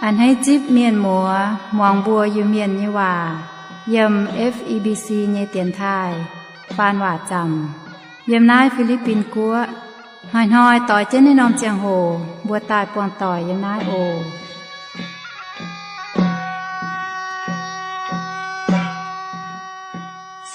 A'hneiv zipv mienh muoz muangx mbuo Iu-Mienh nyei waac yiem F E B C nyei dienx taaih faan waac zaamc yiem naaiv Fi^li^bin Guoqv. Hnoi-hnoi doix jienv naaiv norm ziangh hoc mbuo daaih buangh doic yiem naaiv oc.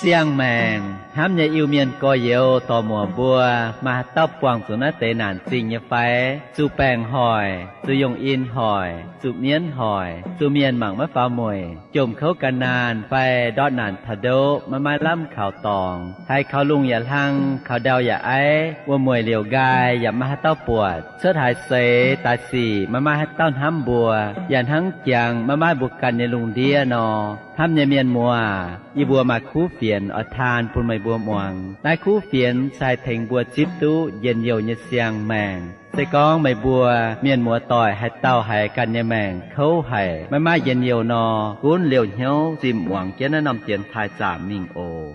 Siang-maengc hnamv nyei Iu-Mienh gorx-youz dorc-muoc mbuo, maaih haaix dauh buangh zuqc naaiv deix naanc zingh nyei fai? Zuqc baengc hoic, zuqc yongh in hoic, zuqc mienv hoic, zuqc mienh mangc maiv faaux mueic, jomc kouv ga'naanh fai ndortv naanc taux ndoqv maiv maaih lamh kaux dorngx, haiz kaux lungh yaac hlang, kaux ndau yaac aiv, wuom-mueic liouc nqaai yaac maiv maaih haaix dauh buatc, cuotv haaix seix daaih sic maiv maaih haaix dauh hnamv mbuo, yaac hnangv jangx maiv maaih mbuo ganh nyei lungh ndiev nor. Hnamv nyei mienh muoz, yie mbuo maaih kuv fienx oix taan bun meih mbuo muangx. Naaiv kuv fienx se haih tengx mbuo zipv duqv njien-youh nyei siang-maengc. Se gorngv meih mbuo mienh muoz doic haaix dauh haiz ganh nyei maengc kouv haic, maiv maaih njien-youh nor, gunv liouh hnyouv zimh muangx jienv naaiv norm dienx taaih zaamc mingh oc.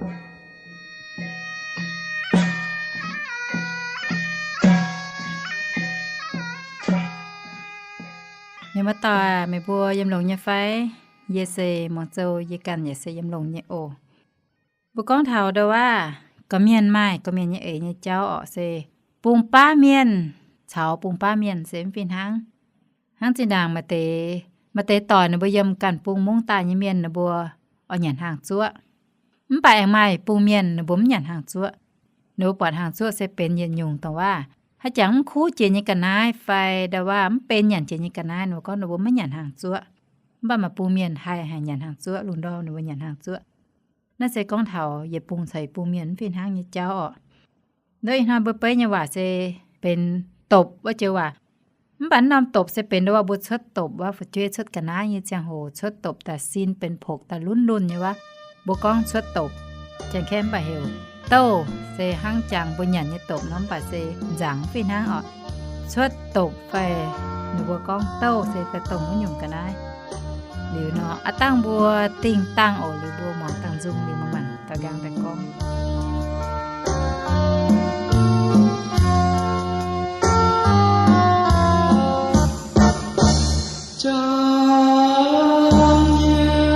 Mienh muoz doic, meih mbuo yiem longx nyei fai? Yie se Muangh Zou, yie ganh yaac se yiem longx nyei oc. Mbuo gorngv taux ndau wuov gorqv-mienh maaih gorqv-mienh nyei eix nyei jauv orqc, se bung baav mienh caux bung baav mienh se mv fih hnangv. Hnangv zinh ndaangc maaih deix, maaih deix doic ninh mbuo yiem ganh bung mungv daaih nyei mienh ninh mbuo oix nyanc hnaangx zuoqv. Mv baac aengx maaih bung mienh ninh mbuo mv nyanc hnaangx zuoqv. Ninh mbuo buatc hnaangx zuoqv se benx yietc nyungc dongh wuov haaix jangx mv kuv jiex nyei ga'naaiv fai ndau wuov mv benx nyanc jiex nyei ga'naaiv, ninh mbuo gorngv ninh mbuo maiv nyanc hnaangx zuoqv. Mv baac maaih bung mienh haih, haih nyanc hnaangx zuoqv, lungh ndorm ninh mbuo nyanc hnaangx zuoqv. Naaiv se gorngv taux yietc bung caux yietc bung mienh mv fih hnangv nyei jauv orqc. Ndortv ih hnoi mbuo beiv nyei waac se benx dopc wuov joux waac. Mv baac naaiv norm dopc se benx ndau wuov mbuo cuotv dopc wuov, fu'jueiv cuotv ga'naaiv nyei ziangh hoc cuotv dopc daaih sin benx pokx daaih lunv lunh nyei wuov, mbuo gorngv cuotv dopc. Janx-Kaeqv mv baac heuc douh, se hnangv jangx mbuo nyanc nyei dopc nor, mv baac se nzaangc mv fih hnangv orqc. Cuotv dopc fai ninh mbuo gorngv douh se daaih dongh wuov nyungc ga'naaiv. Liuz nor, aav dangh mbuo dingh dangh oc, liuz mbuo muangx dangh nzung liuz mbuo maanc daux nqaang daaih gorngv. Jangx nyei,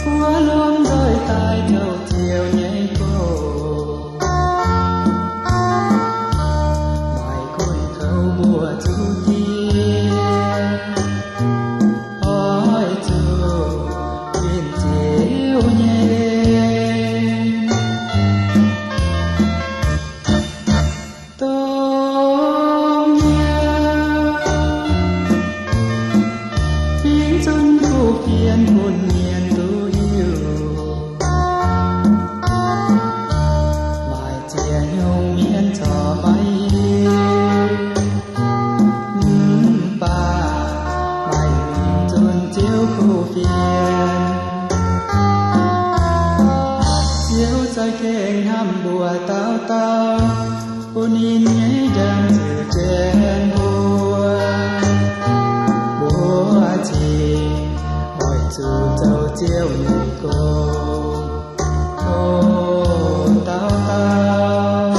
buov lomh nzoih daaih douh Ziouv nyei gox. Maaih gunv kouv mbuo zuqc diev, oix zuqc winh Ziouv nyei dongh nyei. Fingx zunv kuv fienx bun mienh duqv hiuv, maaih ziex nyungc mienh corc maiv hiuv. Mv baac maaih fingx zunv Ziouv kuv fienx, Ziouv za'gengh hnamv mbuo dauh dauh, bun ninh nyei njang ziouc jien mbuo. Mbuo cingx oix zuqc zoux Ziouv nyei gong. O, dauh dauh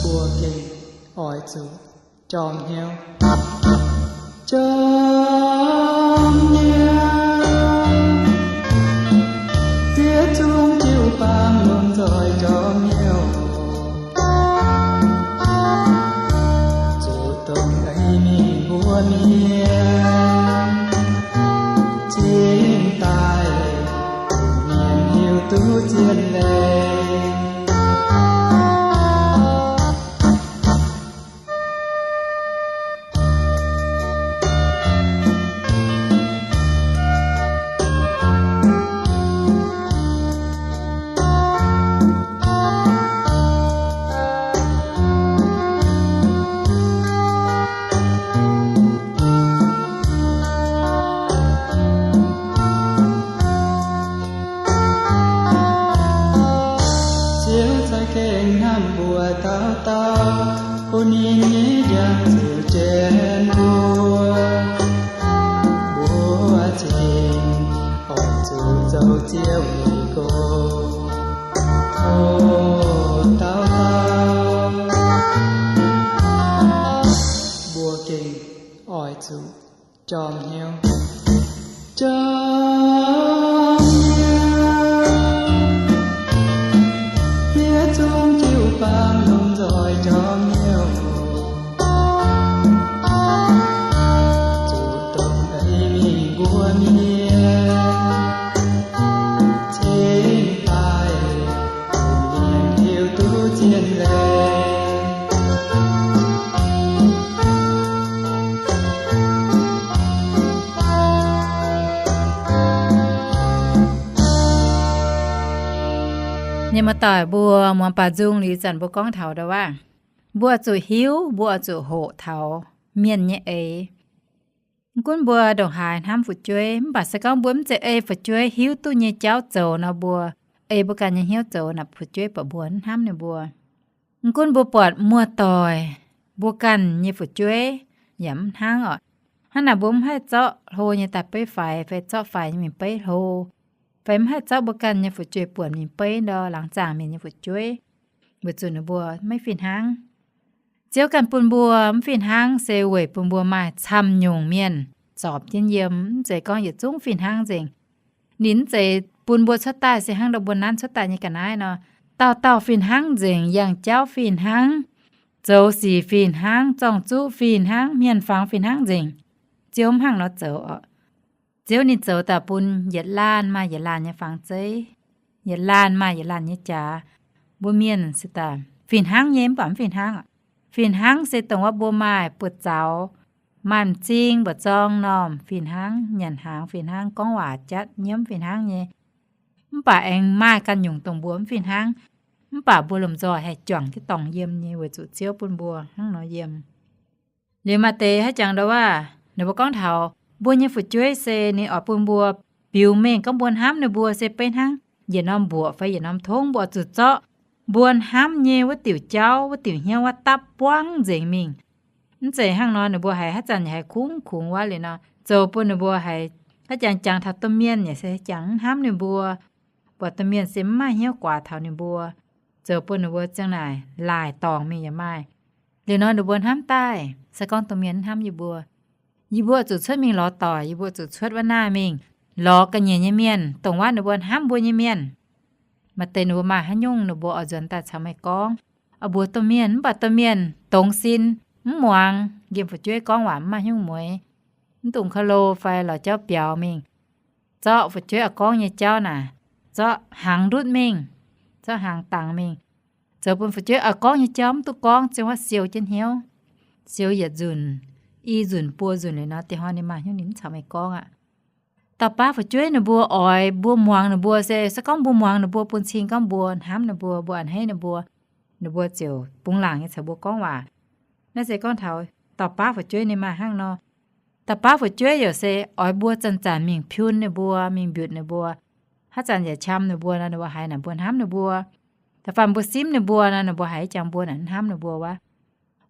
mbuo gengh oix zuqc jorm hnyouv, jorm hnyouv, fiev zungv jiu-baang lomh nzoih jorm hnyouv, zuqc dongh ei mingh mbuo mienh cingx daaih bun mienh hiuv duqv zien leiz. Ziouv za'gengh hnamv mbuo dauh dauh, bun ninh nyei njang ziouc jien mbuo. Mbuo cingx oix zuqc zoux Ziouv nyei gong. O, dauh dauh oix zuqc jorm hnyouv. Jorm hnyouv, fiev zungv jiu-baang lomh nzoih jorm hnyouv, zuqc dongh eix mingh mbuo mienh cingx daaih, mienh hiuv duqv zien leiz. Nyei muoz-doic mbuo, muangx baaux nzung liuz, ih zanc mbuo gorngv taux ndau waac, mbuo oix zuqc hiuv, mbuo oix zuqc hoqc taux mienh nyei eix. Mv gunv mbuo ndongc haaix hnamv fu'jueiv, mv baac se gorngv mbuo mv zeiz ei fu'jueiv hiuv duqv nyei jauv zoux nor, mbuo ei mbuo ganh nyei hnyouv zoux naaic, fu'jueiv buatc mbuo mv hnamv ninh mbuo. Mv gunv mbuo buatc muoz-doic, mbuo ganh nyei fu'jueiv yaac mv hnangv oc. Hnangv naaic mbuo mv haih zorqv hlo nyei daaih beiv faix, fai zorqv faix nyei mingh beiv hlo, fai mv haih zorqv mbuo ganh nyei fu'jueiv buonc mingh beiv ndau laangz zaangc mienh nyei fu'jueiv, weic zuqc ninh mbuo maiv fih hnangv. Ziouv ganh bun mbuo mv fih hnangv se weic bun mbuo maaih camv nyungc mienh zorpc jienv yiem, mv zeiz gorngv yietc zungv fih hnangv nzengc. Ninh mv zeiz bun mbuo cuotv daaih se hnangv ndau mbuo nanv cuotv daaih nyei ga'naaiv nor, dauh dauh fih hnangv nzengc, yangh jauv fih hnangv, zoux sic fih hnangv, zorng-zuqv fih hnangv, hmien fangx fih hnangv nzengc. Ziouv mv hnangv nor zoux oc. Ziouv ninh zoux daaih bun yietc laanh maaih yietc laanh nyei fangx zeiv, yietc laanh maaih yietc laanh nyei jaax. Mbuo mienh se daaih fih hnangv nyei mv baac mv fih hnangv. Fih hnangv se dongh wuov mbuo maaih buoz-zaux, maaih m'zing mbu'zorng normh fih hnangv, nyanc hnaangx fih hnangv, gorngv waac jatv nyiemv fih hnangv nyei. Mv baac aengx maaih ganh nyungc dongh mbuo mv fih hnangv, mv baac mbuo lomh nzoih haih juangc jienv dorngc yiem nyei, weic zuqc Ziouv bun mbuo hnangv nor yiem. Liuz maaih deix haaix jangx ndau waac, ninh mbuo gorngv taux mbuo nyei fu'jueiv se ninh oix bun mbuo biux mengh gorngv mbuo hnamv ninh mbuo se beiv hnangv yietc norm mbuoqc fai yietc norm tongv, mbuo oix zuqc zorqv mbuo hnamv nyei wuov diuc jauv, wuov diuc hnyouv wuov dapv buangv nzengc mingh. Mv zeiz hnangv nor, ninh mbuo haiz haaix zanc yaac haiz kungx kungx wuov liuz nor, zoux bun ninh mbuo haiz haaix jangx jangx taux domh mienh yaac se jangx mv hnamv ninh mbuo, buatc domh mienh se mv maaih hnyouv guaax taux ninh mbuo, zoux bun ninh mbuo ziang naaic laaic dorngc mingh yaac maaih. Liuz nor ninh mbuo hnamv daaih se gorngv domh mienh mv hnamv yie mbuo. Yie mbuo zuqc cuotv mingh lorz doic, yie mbuo zuqc cuotv wuov naaiv mingh lorz ga'nyiec nyei mienh, dongh wuov ninh mbuo hnamv mbuo nyei mienh. Maaih deix ninh mbuo maaih haaix nyungc ninh mbuo oix nzuonx daaih caux meih gorngv, oix mbuox domh mienh, mv baac domh mienh dongz sin, mv muangx, nqemh fu'jueiv gorngv waac mv maaih hnyungv mueix, mv dungx ka'lo fai lorz jauv biaux mingh. Zorqv fu'jueiv oix gorngv nyei jauv naaic, zorqv hnaangx ndutv mingh, zorqv hnaangx dangx mingh, zoux bun fu'jueiv oix gorngv nyei jauv mv duqv gorngv, ziouc wuov siou jienv hnyouv, siou yietc nzunc, i nzunc buo nzunc liuz nor, diex hnoi ninh maaih hnyouv ninh mv caux meih gorngv aqv. Dauh baav fu'jueiv ninh mbuo oix mbuo muangx ninh mbuo se, se gorngv mbuo muangx ninh mbuo bun cing gorngv mbuo hnamv ninh mbuo, mbuo a'hneiv ninh mbuo, ninh mbuo ziouc bungx laangc nyei caux mbuo gorngv waac. Naaiv se gorngv taux dauh baav fu'jueiv ninh maaih hnangv nor. Dauh baav fu'jueiv yaac se oix mbuo zanc-zanc mingh piun ninh mbuo, mingh mbiutc ninh mbuo. Haaix zanc yaac qam ninh mbuo nor, ninh mbuo haiz naaic mbuo hnamv ninh mbuo. Da'faanh mbuo simv ninh mbuo nor, ninh mbuo haiz jangx mbuo naaic hnamv ninh mbuo wuov.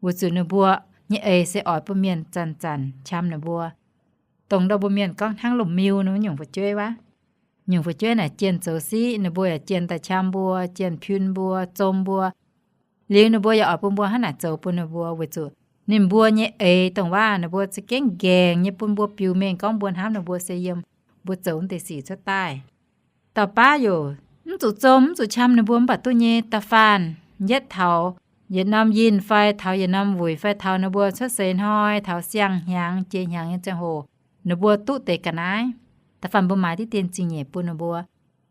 Weic zuqc ninh mbuo nyei eix se oix bun mienh zanc-zanc qam ninh mbuo. Dongh ndau mbuo mienh gorngv hnangv lomh miu nor nyungc fu'jueiv wuov. Nyungc fu'jueiv naaic jienh zoux siqv, ninh mbuo yaac jienh daaih qam mbuo, jienh piun mbuo, zom mbuo. Liuz ninh mbuo yaac oix bun mbuo hnangv naaic zoux bun ninh mbuo, weic zuqc ninh mbuo nyei eix dongh waac ninh mbuo za'gengh nqaengc nyei bun mbuo biux mengh gorngv mbuo hnamv ninh mbuo se yiem mbuo zoux wuov deix sic cuotv daaih. Dauh baav yaac mv zuqc zom mv zuqc qam ninh mbuo mv baac duqv nyei. Da'faanh yietv taux yietc norm yinh fai taux yietc norm wuic fai taux ninh mbuo cuotv seix hnoi, taux siang-hnyangx jiex hnyangx nyei ziangh hoc, ninh mbuo duqv deix ga'naaiv. Da'faanh mbuo maaiz diqv dien zingh nyeic bun ninh mbuo.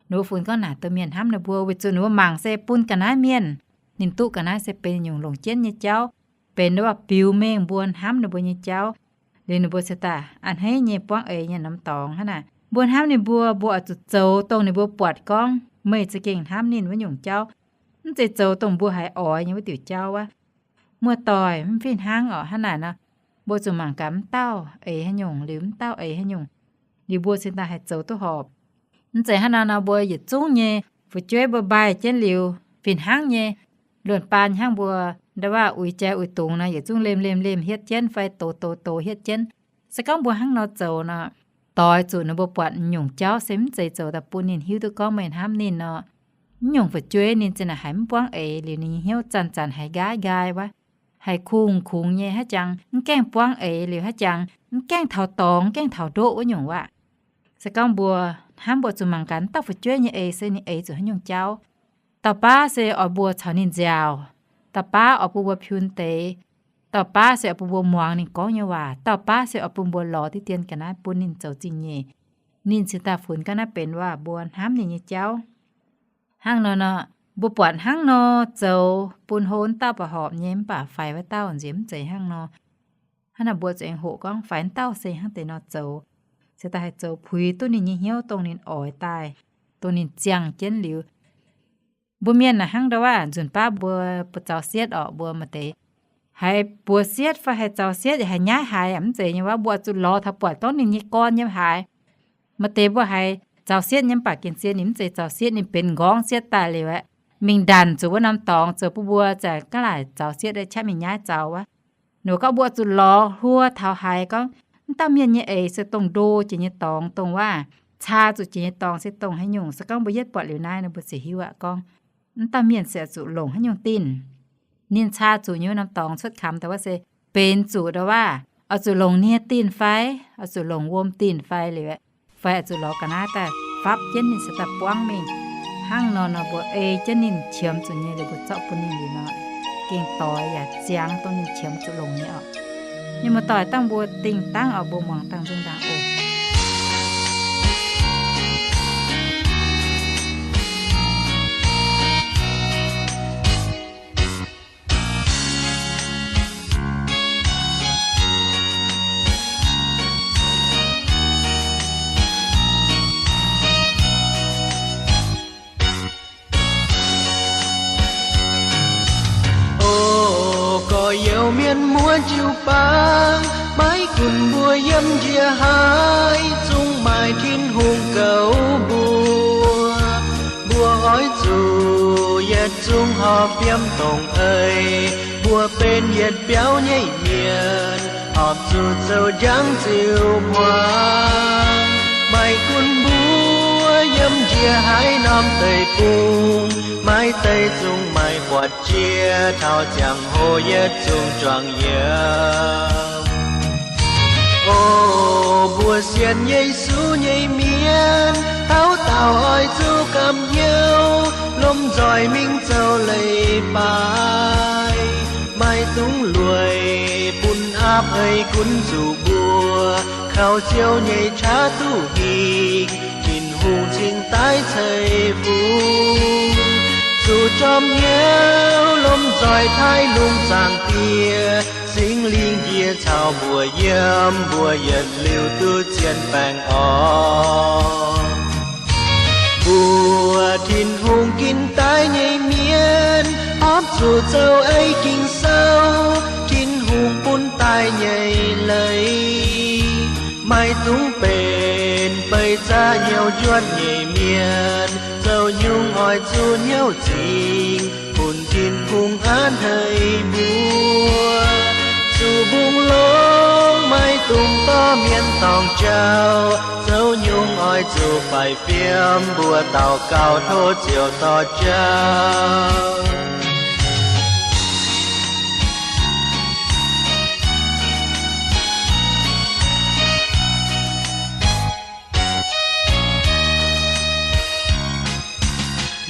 Ninh mbuo funx gorngv naaic domh mienh hnamv ninh mbuo weic zuqc ninh mbuo mangc se bun ga'naaiv mienh, ninh duqv ga'naaiv se benx nyungc longc jienv nyei jauv, benx ndau biux mengh mbuo hnamv ninh mbuo nyei jauv. Liuz ninh mbuo se daaih a'hneiv nyei buangv eix nyei norm dorngx hnangv naaic. Mbuo hnamv ninh mbuo, mbuo oix zuqc zoux dongh ninh mbuo buatc gorngv meih za'gengh hnamv ninh wuov nyungc jauv, mv zeiz zoux dongh mbuo haiz oix nyei wuov diuc jauv wuov. Muoz-doic mv fih hnangv oc. Hnangv naaic nor, mbuo zuqc mangc gaax mv dauh eix haaix nyungc liuz mv dauh eix haaix nyungc, liuz mbuo cingx daaih haih zoux duqv horpc. Mv zeiz hnangv naaiv nor, mbuo yietc zungv nyei fu'jueiv mbuo mbaih jienv liuz fih hnangv nyei, luonh baan hnangv mbuo ndau waac uix jai uix dungz nor, yietc zungv lemh lemh lemh hietv jienv fai doz doz doz hietv jienv. Se gorngv mbuo hnangv nor zoux nor, doix zuqc ninh mbuo buatc nyungc jauv se mv zeiz zoux daaih bun ninh hiuv duqv gorngv meih hnamv ninh nor, mv nyungc fu'jueiv ninh za'naaic haiz mv buangv eix liuz ninh nyei hnyouv zanc-zanc haiz nqaai nqaai wuov. haiz kungx-kungx nyei haaix jangx, mv gaengh buangv eix liuz haaix jangx, mv gaengh taux dorngx, mv gaengh taux ndoqv wuov nyungc waac. Se gorngv mbuo hnamv mbuo zuqc mangc gaax dauh fu'jueiv nyei eix se ninh eix zuqc haaix nyungc jauv. Dauh baav se oix mbuo caux ninh nziaauc, dauh baav oix bun mbuo piun deix, dauh baav se oix bun mbuo muangx ninh gorngv nyei waac, dauh baav se oix bun mbuo lorz diqv dien ga'naaiv bun ninh zoux zingh nyeic. Ninh cingx daaih funx ga'naaiv benx waac mbuo hnamv ninh nyei jauv. Hnangv nor nor, mbuo buatc hnangv nor zoux bun hlo wuov dauh ba'horpc nyei mv baac faix wuov dauh nziex mv zeiz hnangv nor. Hnangv naaic mbuo zuqc aengx hoqc gorngv faix wuov dauh se hnangv deix nor zoux, se daaih haih zoux puix duqv ninh nyei hnyouv dongh ninh oix daaih, dongh ninh ziangh jienv liuz. Mbuo mienh naaic hnangv ndau waac nzunc baav mbuo, mbuo zaux sietv orqc, mbuo maaih deix haiz buoz sietv fai haiz zaux sietv yaac haiz nyaiv haiz mv zeiz nyei waac, mbuo zuqc lorz taux buatc gorngv ninh nyei gorn nyei haaix. Maaih deix mbuo haiz zaux sietv nyei mv baac gengh zien ninh mv zeiz zaux sietv, ninh benx nqorngv sietv daaih liuz aeqv, mingh ndanc zuqc wuov norm dorngx zoux bun mbuo zaqc gaav laaic zaux sietv qaqv mingh nyaiv zaux wuov. Nor gorngv mbuo zuqc lorz hluo taux haiz gorngv, mv dauh mienh nyei eix se dongh ndo jiex nyei dorngx dongh waac, caa zuqc jiex nyei dorngx se dongh haaix nyungc. Se gorngv mbuo yietv buatc liuz naaiv nor mbuo ziouc hiuv aqv gorngv, mv dauh mienh se oix zuqc longc haaix nyungc dinh. Ninh caa zuqc nyei wuov norm dorngx cuotv kamx daaih wuov se benx zuqc ndau waac, oix zuqc longc nie dinh fai, oix zuqc longc wuom dinh fai liuz aeqv, fai oix zuqc lorz ga'naaiv daaih fapv jienv ninh se daaih buangv mingh. Hnangv nor nor mbuo ei jienv ninh qiemx zuqc nyei liuz mbuo zorqv bun ninh liuz nor, gengh doix yaac ziangx dongh ninh qiemx zuqc longc nyei orqc. Mienh muoz-doic, dangh mbuo dingh dangv oix mbuo muangx dangh nzung ndaangc oc. O gorx-youz mienh muoz jiu-baang, maiv gunv mbuo yiem njiec haaix, zungv maaih Tin-Hungh goux mbuo. Mbuo oix zuqc yietc zungv horpc fiem dongh eix, mbuo benx yietc biauv nyei mienh, horpc zuqc zoux njang ziux hmuangx. Maiv gunv mbuo yiem njiec haaix norm deic-bung, maiv deix zungv maaih buatc jiex taux ziangh hoc yietc zungv juangc yiem. O mbuo sienx Yesu nyei mienh, taux daauh oix zuqc gamh hnyouv, lomh nzoih mingh zoux leiz-baaix. Maiv dungx lueic bun aapv ei gunv zuqc mbuo, kaux Ziouv nyei qaqv duqv hingh, Tin-Hungh cingx daaih ceix fungx. Zuqc jorm hnyouv lomh nzoih taaih lungh zaangc Diex, Singx Lingh njiec caux mbuo yiem, mbuo yietc liuz duqv zien baengh orn. Mbuo Tin-Hungh ginv daaih nyei mienh, horpc zuqc zoux ei Ging-Sou, Tin-Hungh bun daaih nyei leiz. Maiv dungx benx beih zaqc hnyouv njuotv nyei mienh, zoux nyungc oix zuqc hnyouv zingx, bun Tin-Hungh hnangv haaix mbuo. Zuqc mbungh longx maiv dungx dorh mienh dorngc jauv, zoux nyungc oix zuqc faix fiem, mbuo daux gaux tov Ziouv dorh jauv.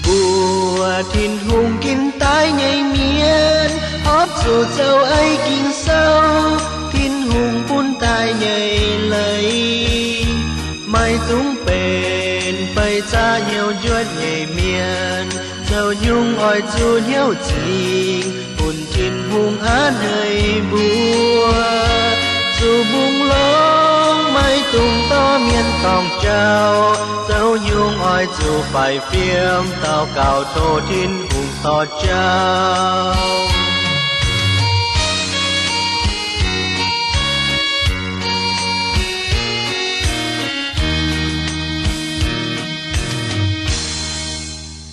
Mbuo Tin-Hungh ginv daaih nyei mienh, horpc zuqc zoux ei Ging-Sou, Tin-Hungh bun daaih nyei leiz. Maiv dungx benx beih zaqc hnyouv njuotv nyei mienh, zoux nyungc oix zuqc hnyouv zingx, bun Tin-Hungh hnangv haaix mbuo. Zuqc mbungh longx maiv dungx dorh mienh dorngc jauv, zoux nyungc oix zuqc faix fiem, daux gaux tov Tin-Hungh dorh jauv.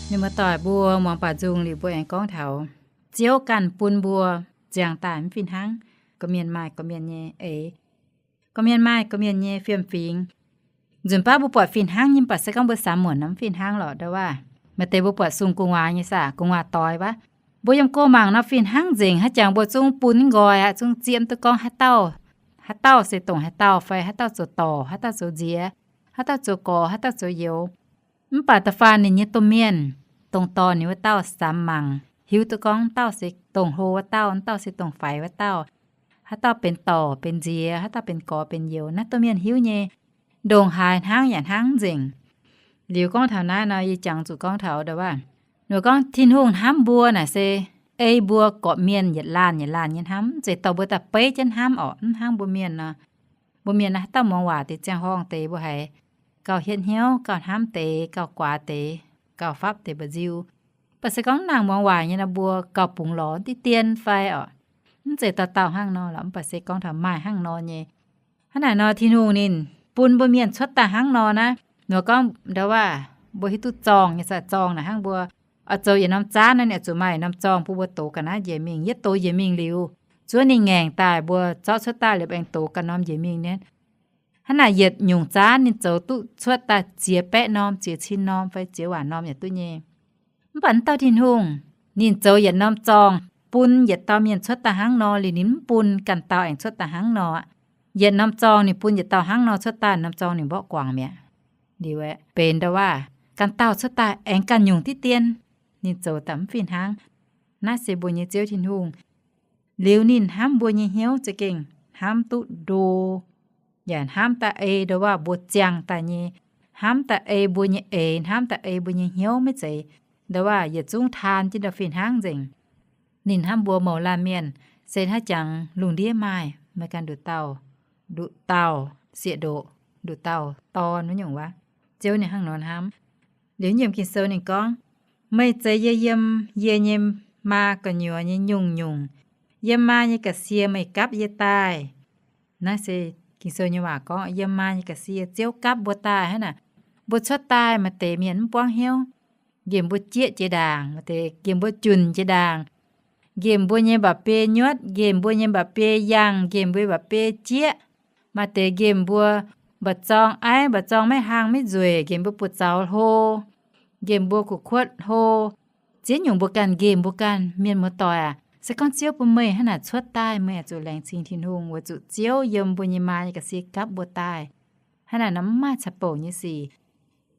Mienh muoz-doic mbuo muangx baac nzung liuz mbuo aengx gorngv taux Ziouv ganh bun mbuo ziangh daaih mv fih hnangv. Gorqv-mienh maaih gorqv-mienh nyei eix, gorqv-mienh maaih gorqv-mienh nyei fiem-fingx. Nzunc baav mbuo buatc fih hnangv nyei, mv baac se gorngv mbuo samx muonc nor mv fih hnangv lorqc. Ndau waac maaih deix mbuo buatc sung gu'nguaaz nyei saah, gu'nguaaz doix wuov, Mbuo yiem go mangc nor fih hnangv nzengc, haaix jangx mbuo zungv bun nqoi aqv, zungv zieqv mv duqv gorngv haaix dauh, haaix dauh se dongh haaix dauh fai haaix dauh zoux dorc, haaix dauh zoux nziex, haaix dauh zoux gorx, haaix dauh zoux youz. Mv baac da'faanh ninh nyei domh mienh, dongh dorh ninh wuov dauh samx mangc, hiuv duqv gorngv mv dauh se dongh hlo wuov dauh, mv dauh se dongh faix wuov dauh, haaix dauh benx dorc benx nziex, haaix dauh benx gorx benx youz, naaiv domh mienh hiuv nyei. Ndongc haaix hnangv yaac hnangv nzengc. Liuz gorngv taux naaiv nor, yie jangx zuqc gorngv taux ndau wuov, ninh gorngv Tin-Hungh hnamv mbuo naaic se ei mbuo gorqv-mienh yietc laanh yietc laanh nyei hnamv, mv zeiz dorh mbuo daaih beiv jienv hnamv orqc. Mv hnangv mbuo mienh nor, mbuo mienh haaix dauh muangx waac deix ziangh horngh deix mbuo haiz gauh hietv hnyouv, gauh hnamv deix, gauh guaax deix, gauh fapv deix mba'nziu. Mv baac se gorngv nangc muangx waac nyei nor, mbuo gauh bungx lorz diqv dien fai orqc. Mv zeiz dauh dauh hnangv nor lorqc, mv baac se gorngv taux maaih hnangv nor nyei. Hnangv naaic nor Tin-Hungh ninh bun mbuo mienh cuotv daaih hnangv nor naaiv, nor gorngv ndau wuov, mbuo hiuv duqv zorngh nyei, se zorngh naaic hnangv mbuo oix zoux yietc norm zaanv naaiv, ninh oix zuqc maaih yietc norm zorngh bun mbuo dox ga'naaiv njiec mingh. Yietv dox njiec mingh liuz, zuov ninh ngaengc daaih, mbuo zorqv cuotv daaih liuz aengx dox ganh norm njiec mingh nyei. Hnangv naaic yietc nyungc zaanv ninh zoux duqv cuotv daaih ziex baeqv norm, ziex cin norm fai ziex waanc norm yaac duqv nyei. Mv baac naaiv dauh Tin-Hungh, ninh zoux yietc norm zorngh bun yietc dauh mienh cuotv daaih hnangv nor, liuz ninh mv bun ganh dauh aengx cuotv daaih hnangv nor. Yietc norm zorngh ninh bun yietc dauh hnangv nor cuotv daaih, norm zorngh ninh mborqv guangc mi'aqv. Liuz aeqv, benx ndau wuov, ganh dauh cuotv daaih aengx ganh nyungc diqv dien. Ninh zoux daaih mv fih hnangv. Naaiv se mbuo nyei Ziouv Tin-Hungh. Liuz ninh hnamv mbuo nyei hnyouv za'gengh hnamv duqv ndo, yaac hnamv daaih ei ndau wuov mbuo ziangh daaih nyei, hnamv daaih ei mbuo nyei eix, hnamv daaih ei mbuo nyei hnyouv, maiv zeiz ndau wuov yietc zungv taan jienv ndau fih hnangv nzengc. Ninh hnamv mbuo mouz laanh mienh, se haaix jangx lungh ndiev maaih, meih ganh nduqc dauh, nduqc dauh sieqv-ndoqc, nduqc dauh dorn wuov nyungc wuov. Ziouv ninh hnangv nor hnamv. Liuz yiem Ging-Sou ninh gorngv, meih zeix yie yiem yie nyei maa gu'nyuoz nyei nyungc-nyungc, yiem maa nyei ga'sie meih gapv yie daaih. Naaiv se Ging-Sou nyei waac gorngv, yiem maa nyei ga'sie Ziouv gapv mbuo daaih hnangv naaic. Mbuo cuotv daaih maaih deix mienh mv buangv hnyouv, nqemh mbuo jieqv jiex ndaangc, maaih deix nqemh mbuo junc jiex ndaangc, nqemh mbuo nyei mba'biei nyuotv, nqemh mbuo nyei mba'biei yangh, nqemh mbuo mba'biei jieqv, maaih deix nqemh mbuo mba'zorng aiv, mba'zorng maiv hlang maiv nzueic, nqemh mbuo buoz-zaux hlo, nqemh mbuo kuv kuotv hlo, ziex nyungc mbuo ganh nqemh mbuo ganh. Mienh muoz-doic aac, se gorngv Ziouv bun meih hnangv naaic cuotv daaih, meih oix zuqc laengz zingh Tin-Hungh weic zuqc Ziouv yiem mbuo nyei maa nyei ga'sie gapv mbuo daaih. Hnangv naaic nor mv maaih caux bouc nyei sic.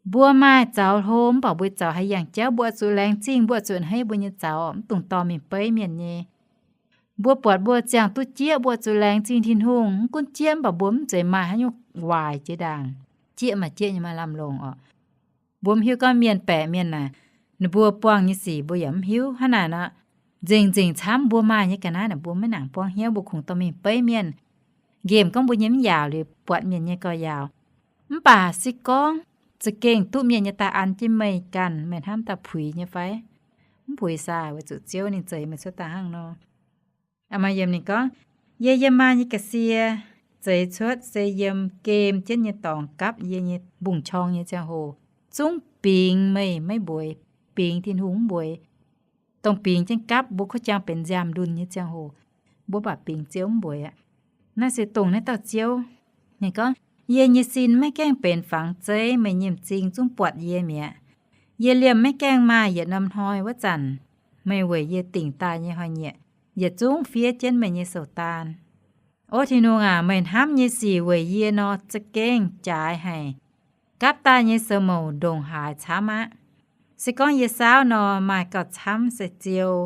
Mbuo maaih zaux hlo mv baac mbuo zaux haaix yangh jauv, mbuo oix zuqc laengz zingh, mbuo oix zuqc a'hneiv mbuo nyei zaux, mv dungx dorh mingh beiv mienh nyei. Mbuo buatc mbuo ziangh duqv jieqv, mbuo oix zuqc laengz zingh Tin-Hungh. Mv gunv jieqv mv baac mbuo mv zeiz maaih haaix nyungc waaic jiex ndaangc. Jieqv maaih jieqv nyei maaih lamh longc orqc. Mbuo mv hiuv gorngv mienh baeqc mienh naaic, ninh mbuo buangh nyei sic mbuo yaac mv hiuv. Hnangv naaic nor, nzengc-nzengc camv mbuo maaih nyei ga'naaiv naaic mbuo maiv nangc buangv hnyouv, mbuo kungx dorh mingh beiv mienh. Nqemh gorngv mbuo nyei mv yaauc liuz buatc mienh nyei gauh yaauc. Mv baac se gorngv za'gengh duqv mienh nyei daaih an jienv meih ganh, meih hnamv daaih puix nyei fai? Mv puix saah, weic zuqc Ziouv ninh zeix meih cuotv daaih hnangv nor. Maaih yiem ninh gorngv, yie yiem maa nyei ga'sie zeix cuotv se yiem gem jienv nyei dorngx gapv yie nyei mbungv-qorng nyei ziangh hoc, zungv bingx meih maiv mbueiz, bingx Tin-Hungh mv mbueiz. Dongh bingx jienv gapv mbuo kuv jangx benx nziaamv-ndunh nyei ziangh hoc, mbuo baac bingx Ziouv mv mbueiz aqv. Naaiv se dongh naaiv dauh Ziouv. Ninh gorngv, yie nyei sin maiv gaengh benx fangx zeiv, meih nyei m'zing zungv buatc yie mi'aqv. Yie liemh maiv gaengh maaih yietc norm hnoi wuov zanc, meih weic yie dingc daaih nyei hnoi-nyieqc yietc zungv fiev jienv meih nyei sou-daan. O Tin-Hungh aac, meih hnamv nyei sic weic yie nor za'gengh jaaix haic. Gapv daaih nyei sou-mouc ndongc haaix camv aqv. Se gorngv yie saauv nor, maaih gauh camv sai-ziou.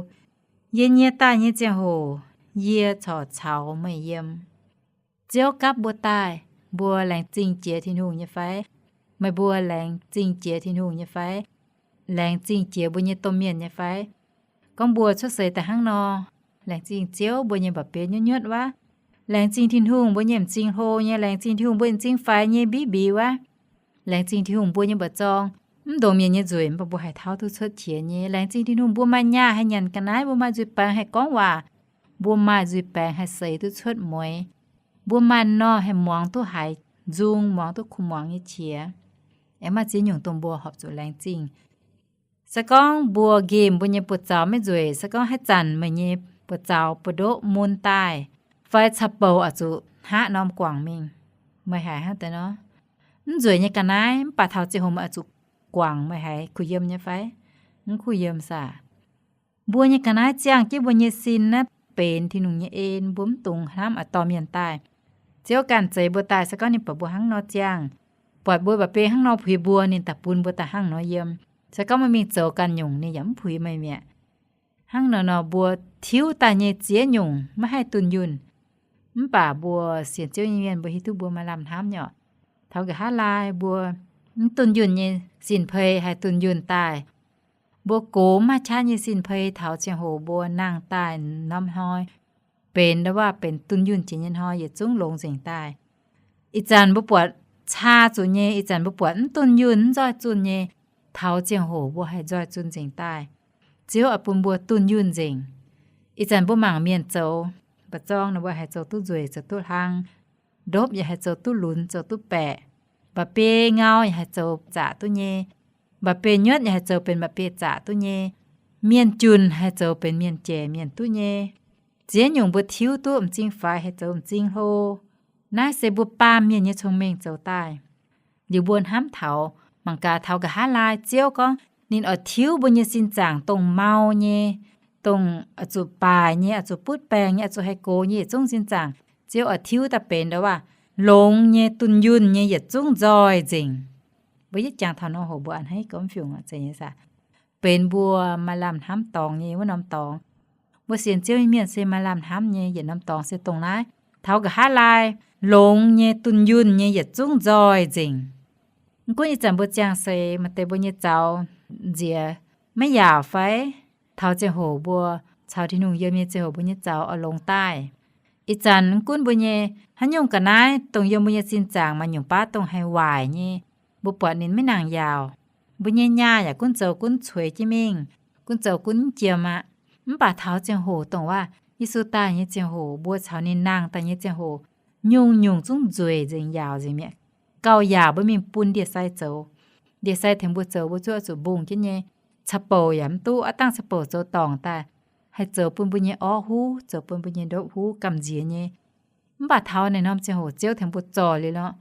Yie nyie daaih nyei ziangh hoc, yie corc caux meih yiem. Ziouv gapv mbuo daaih, mbuo laengz zingh jiex Tin-Hungh nyei fai? Meih mbuo laengz zingh jiex Tin-Hungh nyei fai? Laengz zingh jiex mbuo nyei domh mienh nyei fai? Gorngv mbuo cuotv seix daaih hnangv nor, laengz zingh Ziouv mbuo nyei mba'biei nyuotv nyuotv wuov. Laengz zingh Tin-Hungh mbuo nyei m'zing hlo nyei, laengz zingh Tin-Hungh mbuo nyei m'zing faix nyei mbiv mbiz wuov. Laengz zingh Tin-Hungh mbuo nyei mba'zorng mv ndongc mienh nyei nzueic, mv baac mbuo haih tauv duqv cuotv qiex nyei. Laengz zingh Tin-Hungh mbuo maaih nyaah haih nyanc ga'naaiv, mbuo maaih nzuih baengx haih gorngv waac, mbuo maaih nzuih baengx haih seix duqv cuotv mueix, mbuo maaih norh haih muangx duqv haiz nzung, muangx duqv kuv muangx nyei qiex. Aengx maaih ziex nyungc dongh mbuo horpc zuqc laengz zingh. Se gorngv mbuo nqemh mbuo nyei buoz-zaux maiv nzueic, se gorngv haaix zanc meih nyei buoz-zaux buoz-ndoqv mun daaih, fai caux bouc oix zuqc hnaqv norm guangc mingh, meih haiz hnangv deix nor? Mv nzueic nyei ga'naaiv, mv baac taux ziangh hoc meih oix zuqc guangc, meih haiz kuh yiem nyei fai? Mv kuh yiem saah? Mbuo nyei ga'naaiv ziangh jienv mbuo nyei sin naaiv benx Tin-Hungh nyei en, mbuo mv dungx hnamv oix dorh mienh daaih. Ziouv ganh zeix mbuo daaih, se gorngv ninh buatc mbuo hnangv nor ziangh, buatc mbuo mba'biei hnangv nor puix mbuo, ninh daaih bun mbuo daaih hnangv nor yiem. Se gorngv meih mingh zoux ganh nyungc, ninh yaac mv puix meih mi'aqv. Hnangv nor nor mbuo tiuv daaih nyei ziex nyungc maiv haih dunh yunh. Mv baac mbuo sienx Ziouv nyei mienh mbuo hiuv duqv mbuo maaih lamh hnamv nyei oc. Taux nqa'haav laai mbuo mv dunh yunh nyei sin-pei haih dunh yunh daaih. Mbuo gox mv maaih qaqv nyei sin-pei taux ziangh hoc mbuo nangh daaih norm hnoi benx ndau waac benx dunh yunh jiex nyei hnoi yietc zungv longx nzengc daaih. Ih zanc mbuo buatc caa zuqc nyei, ih zanc mbuo buatc mv dunh yunh mv nzoih zunh nyei, taux ziangh hoc mbuo haih nzoih zunh nzengc daaih. Ziouv oix bun mbuo dunh yunh nzengc. Ih zanc mbuo mangc mienh zoux mba'zorng nor mbuo haih zoux duqv nzueic zoux duqv hlang, ndopv yaac haih zoux duqv lunx zoux duqv baeqc, mba'biei ngau yaac haih zoux zaqc duqv nyei, mba'biei nyuotv yaac haih zoux benx mba'biei zaqc duqv nyei, mienh junc haih zoux benx mienh jaic mienh duqv nyei. Ziex nyungc mbuo tiuv duqv m'zing faix haih zoux m'zing hlo. Naaiv se mbuo baamh mienh nyei cong-mengh zoux daaih. Liuz mbuo hnamv taux, mangc gaax taux nqa'haav laai Ziouv gorngv ninh oix tiuv mbuo nyei sin zaangc dongh mau nyei, dongh oix zuqc baaic nyei, oix zuqc butv baengc nyei, oix zuqc haih gox nyei yietc zungv sin zaangc, Ziouv oix tiuv daaih benx ndau waac longx nyei, dunh yunh nyei, yietc zungv nzoih nzengc. Mbuo yietv jangx taux nor hoc mbuo a'hneiv gormx fiungc aqv, zeiz nyei saah? Benx mbuo maaih lamh hnamv dorngx nyei wuov norm dorngx. Mbuo sienx Ziouv nyei mienh se maaih lamh hnamv nyei yietc norm dorngx se dongh naaiv, taux nqa'haav laai longx nyei, dunh yunh nyei, yietc zungv nzoih nzengc. Mv gunv ih zanc mbuo ziangh seix maaih deix mbuo nyei zaux nziex maiv yaauc fai, taux ziangh hoc mbuo caux Tin-Hungh yiem nyei ziangh hoc mbuo nyei zaux oix longx daaih. Ih zanc mv gunv mbuo nyei haaix nyungc ga'naaiv dongh yiem mbuo nyei sin zaangc maaih nyungc baav dongh haih waaic nyei, mbuo buatc ninh maiv nangc yaauc. Mbuo nyei nyaah yaac gunv zoux gunv cueix jienv mingh, gunv zoux gunv mv jiem aqv. Mv baac taux ziangh hoc dongh waac Yesu daaih nyei ziangh hoc, mbuo caux ninh nangh daaih nyei ziangh hoc, nyungc-nyungc zungv nzueic nzengc, yaauc nzengc mi'aqv. Gauh yaauc mbuo mingh bun ndie-sai zoux. Ndie-sai tengx mbuo zoux, mbuo zuqc oix zuqc mbungh jienv nyei. Caux bouc yaac mv duqv, aav dangh caux bouc zoux dorngc daaih, haih zoux bun mbuo nyei orv huv, zoux bun mbuo nyei ndopv huv gamh nziex nyei. Mv baac taux naaiv norm ziangh hoc Ziouv tengx mbuo zorc liuz lorqc,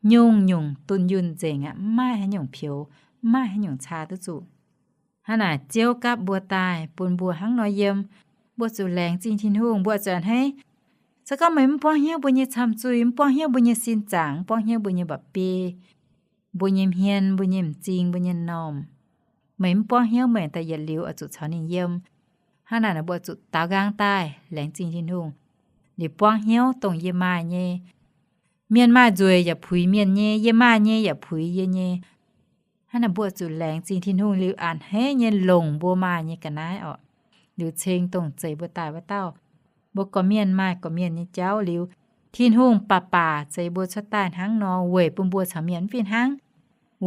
nyungc-nyungc dunh yunh nzengc aqv, mv maaih haaix nyungc peux, mv maaih haaix nyungc caa duqv zuqc. Hnangv naaic Ziouv gapv mbuo daaih bun mbuo hnangv nor yiem. Mbuo zuqc laengz zingh Tin-Hungh, mbuo zuqc a'hneiv. Se gorngv meih mv buangv hnyouv mbuo nyei camh zuih, mv buangv hnyouv mbuo nyei sin zaangc, mv buangv hnyouv mbuo nyei mba'biei, mbuo nyei hmien, mbuo nyei m'zing, mbuo nyei m'normh, meih mv buangv hnyouv, meih daaih yietc liuz oix zuqc caux ninh yiem. Hnangv naaic nor mbuo zuqc daaux nqaang daaih laengz zingh Tin-Hungh. Liuz buangv hnyouv dongh yie maaih nyei. Mienh maaih nzueic yaac puix mienh nyei, yie maaih nyei yaac puix yie nyei. Hnangv naaic mbuo zuqc laengz zingh Tin-Hungh liuz a'hneiv nyei longc mbuo maaih nyei ga'naaiv orqc. Liuz ceng dongh zeix mbuo daaih wuov dauh. Mbuo gorqv-mienh maaih gorqv-mienh nyei jauv liuz, Tin-Hungh baac baac zeix mbuo cuotv daaih hnangv nor weic bun mbuo caux mienh mv fih hnangv,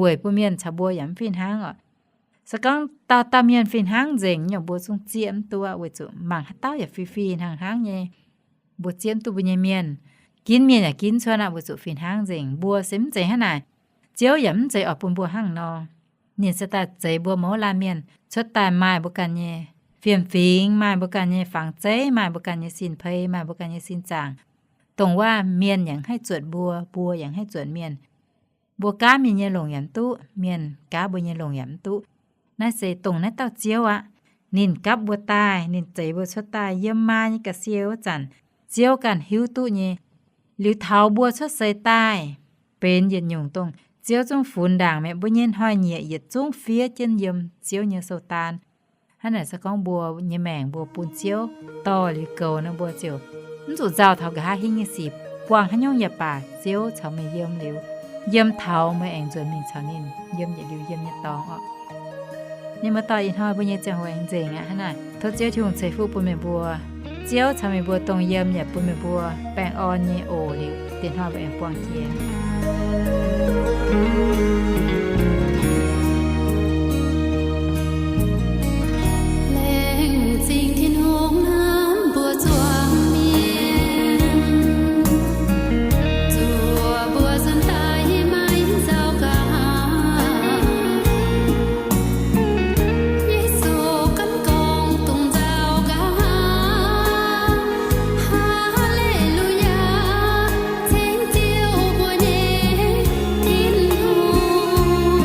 weic bun mienh caux mbuo yaac mv fih hnangv orqc. Se gorngv dauh dauh mienh fih hnangv nzengc nyungc, mbuo zungv zieqv mv duqv weic zuqc mangc haaix dauh yaac fih fih hnangv hnangv nyei. Mbuo zieqv mv duqv mbuo nyei mienh, ginv mienh yaac ginv cuotv aqv weic zuqc fih hnangv nzengc. Mbuo se mv zeiz hnangv naaic. Ziouv yaac mv zeiz oix bun mbuo hnangv nor. Ninh se daaih zeix mbuo mouz laanh mienh cuotv daaih maaih mbuo ganh nyei fiem-fingx, maaih mbuo ganh nyei fangx zeiv, maaih mbuo ganh nyei sin-pei, maaih mbuo ganh nyei sin zaangc, dongh waac mienh yaac haih zuotc mbuo, mbuo yaac haih zuotc mienh. Mbuo gaav mienh nyei longc yaac mv duqv, mienh gaav mbuo nyei longc yaac mv duqv. Naaiv se dongh naaiv dauh Ziouv aqv. Ninh gapv mbuo daaih, ninh zeix mbuo cuotv daaih yiem maa nyei ga'sie wuov zanc, Ziouv ganh hiuv duqv nyei. Liuz taux mbuo cuotv seix daaih, benx yietc nyungc dongh Ziouv zungv funx ndaangc mi'aqv. Mbuo nyei hnoi-nyieqc yietc zungv fiev jienv yiem Ziouv nyei sou-daan. Hnangv naaic se gorngv mbuo nyei maengc mbuo bun Ziouv dorh liuz goux nor, mbuo ziouc mv zuqc nzauh taux nqa'haav hingv nyei sic. Buangh haaix nyungc yaac baac, Ziouv caux meih yiem liuz, yiem taux meih aengx nzuonx mingh caux ninh yiem yietc liuz yiem nyei dorngx orqc. Mienh muoz-doic, ih hnoi mbuo nyei ziangh hoc aengx nzengc aqv. Hnangv naaic tov Ziouv Tin-Hungh ceix fuqv bun meih mbuo. Ziouv caux meih mbuo dongh yiem yaac bun meih mbuo baengh orn nyei oc. Liuz dieh hnoi mbuo aengx buangh jiex. Laengz zingh Tin-Hungh hnamv mbuo zuangx mienh, zuoqc mbuo nzuonx daaih yiem maaih nzauh nqa'haav. Yesu ganh gorngv dongh nzauh nqa'haav. Haa-lee-lu-yaa, ceng Ziouv mbuo nyei Tin-Hungh.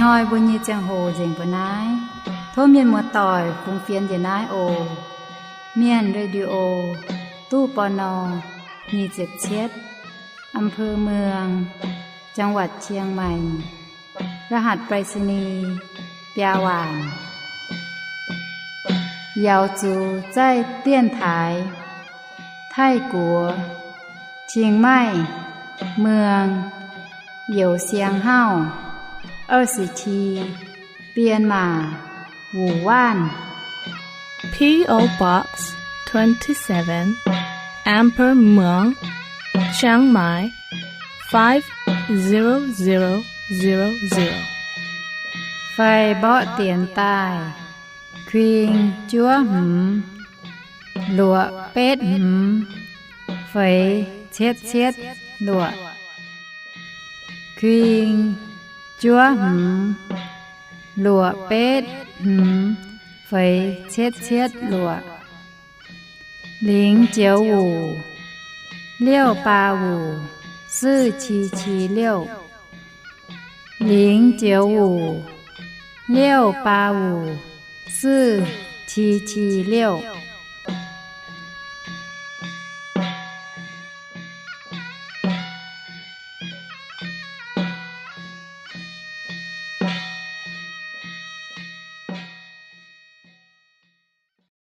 Hnoi mbuo nyei ziangh hoc nzengc mbuo naaiv. Tov mienh muoz-doic fungx fienx njiec naaiv oc. Mienh Radio, ตู้ ปณ. nyic ziepc cietv, อำเภอเมือง จังหวัดเชียงใหม่ รหัสไปรษณีย์ biaa waanc. Yaux zuqc zaih dienx taaix Taiv-Guoqv, Chiang Mai, Muang, Youz Siang Hauv, 二十七, Bienh Maac, Wuoc Waanv. P O Box twenty-seven, อำเภอเมือง เชียงใหม่ five zero zero zero zero. Fai mborqv dienx daaih, kuing juov hmz, luoqc betv hmz, feix cietv cietv luoqc. Kuing juov hmz, luoqc betv hmz, feix cietv cietv luoqc. 零九五, 六八五, 四七七六. 零九五, 六八五, 四七七六.